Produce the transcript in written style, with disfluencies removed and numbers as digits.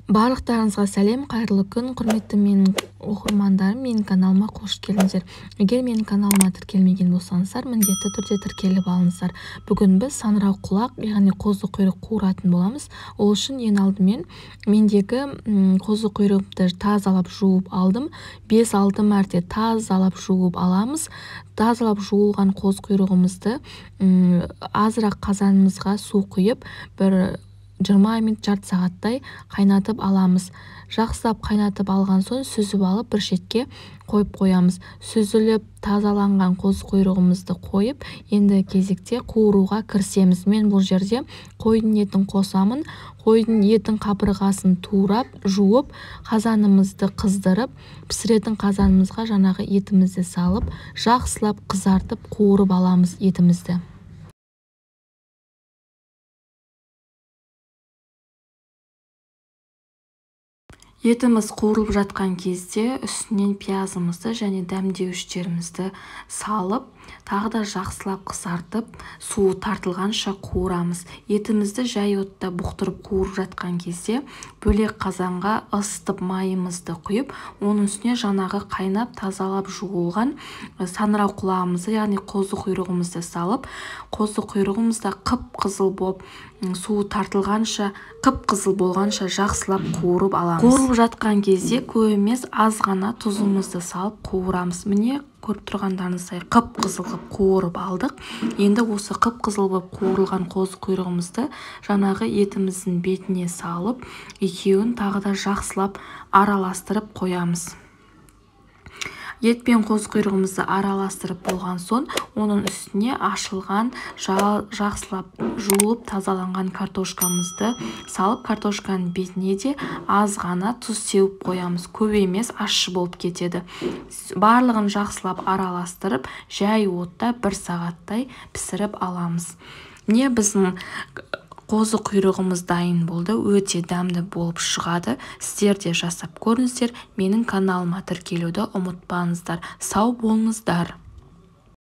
Барлықтарыңызға сәлем, қайырлы күн, құрметті менің оқырмандарым, менің каналыма қош келдіңіздер. Егер менің каналыма тіркелмеген болсаңыздар, міндетті түрде тіркеліп алыңыздар. Бүгін біз саңырау құлақ, яғни қозы құйрық қуыратын боламыз. Ол үшін ең алдымен мендегі қозы құйрықты тазалап жуып алдым. 5-6 мәрте тазалап жуып аламыз. Тазалап жуылған қозы құйрығымызды азырақ қазанымызға су құйып, бір 20 минут, жарты сағаттай қайнатып аламыз. Жақсылап қайнатып алған соң сүзіп алып бір шетке қойып қоямыз. Сүзіліп тазаланған қозы құйрығымызды қойып, енді кезекте қуыруға кірісеміз. Мен бұл жерде қойдың етін қосамын. Қойдың етін қабырғасын турап, жуып, қазанымызды қыздырып, пісіретін қазанымызға жаңағы етімізді салып, жақсылап қызартып қуырып аламыз етімізді. Етіміз қуырылып жатқан кезде үстінен пиязымызды және дәмдеуіштерімізді салып, тағы да жақсылап қызартып, суы тартылғанша қуырамыз. Етімізді жай отта бұқтырып қуырып жатқан кезде бөлек қазанға ысытып майымызды құйып, оның үстіне жаңағы қайнап тазалап жуылған саңырау құлағымызды, яғни қозы құйрығымызды салып, қозы құйрығымыз да қып-қызыл болып, суы тартылғанша, қып-қызыл болғанша жақсылап қуырып аламыз. Қуырылып жатқан кезде көп емес, аз ғана тұзымызды салып қуырамыз. Міне, көріп тұрғандарыңыздай қып-қызыл қып қуырып алдық. Енді осы қып-қызыл болып қуырылған қозы құйрығымызды жаңағы етіміздің бетіне салып, екеуін тағы да жақсылап араластырып қоямыз. Ет пен қозы құйрығымызды араластырып болған соң, оның үстіне ашылған, жақсылап жуылып тазаланған картошкамызды салып, картошканың бетіне де аз ғана тұз сеуіп қоямыз. Көп емес, ащы болып кетеді. Барлығын жақсылап араластырып, жай отта бір сағаттай пісіріп аламыз. Міне, біздің қозы құйрығымыз дайын болды, өте дәмді болып шығады. Сіздер де жасап көріңіздер. Менің каналыма тіркелуді ұмытпаңыздар. Сау болыңыздар.